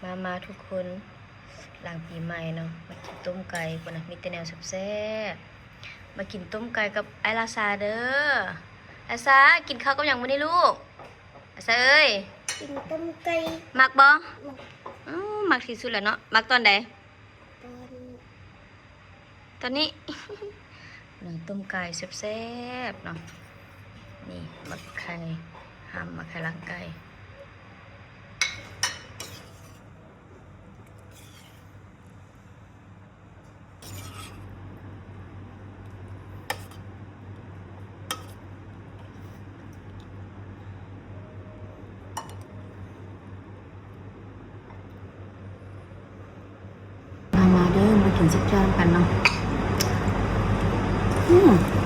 ມາໆ ທຸກຄົນ ຫຼັງປີໃໝ່ເນາະ ມາກິນຕົ້ມໄກ່ ພຸ້ນນະ ມີແຕ່ແນວແຊບໆ. ມາກິນຕົ້ມໄກ່ກັບອ້າຍລາຊາເດີ. ລາຊາ ກິນເຂົ້າກັບຫຍັງມື້ນີ້ລູກ? ລາຊາເອີຍ ກິນຕົ້ມໄກ່. ມັກບໍ່? ມັກ. ອື ມັກທີ່ສຸດແລ້ວເນາະ. ມັກຕອນໃດ? ຕອນ ຕອນນີ້ ເນາະ ຕົ້ມໄກ່ແຊບໆເນາະ. ນີ້ໝາກໄຂ່ຫຳ ໝາກໄຂ່ຫຼັງໄກ່. ມາ ມາເດີ ມາກິນແຊບໆນຳກັນເນາະ. ອືມ